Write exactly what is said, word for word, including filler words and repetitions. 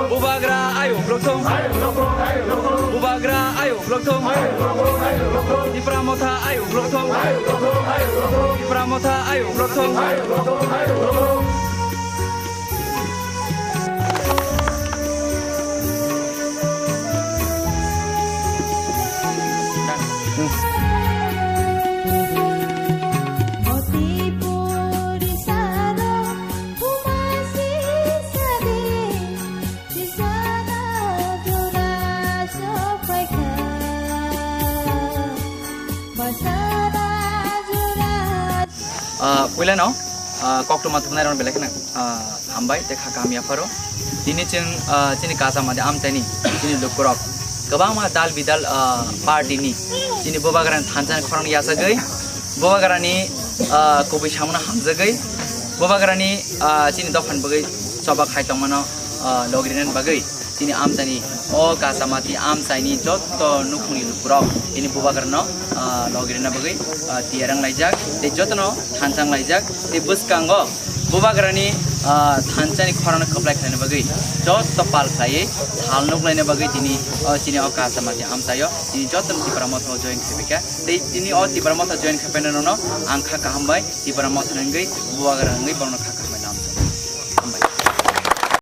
Bubagra ayuk rok thung. Bubagra ayuk rok thung. Tipra Motha ayuk rok thung. Tipra Motha ayuk rok thung. Ah, puilano, ah, koktwma thumnairokno belai kheno, ah, hambai tei kha kaham yapharo. Tini chwng, ah, chini kasamati amchaini chini lukurok kwbangma dal bidal, ah, party ni chini bubagrani thansa khorang yachagwi bubagrani, ah, kubui samano hamjagwi bubagrani, ah, chini dophani bagwi choba khai tongmano, ah, logrinani bagwi. Chini amchaini o kasamati amchaini jotto nukhungni lukurok chini bubagrano, ah, logirina bagwi, ah, tiyar wng laijak tei jotono thansa wng laijak tei bwskango bubagrani, ah, thansani khorangno kwplai khlaina bagwi jotto pal khlaiwi sal nuk laina bagwi tini, ah, chini o kasamati amchaio chini jotono Tipra Motha o join khaiphaikha tei tini o Tipra Motha join khaipainai rokno ang kha kaham bai Tipra Motha wngwi bubagra wngwi borokno kha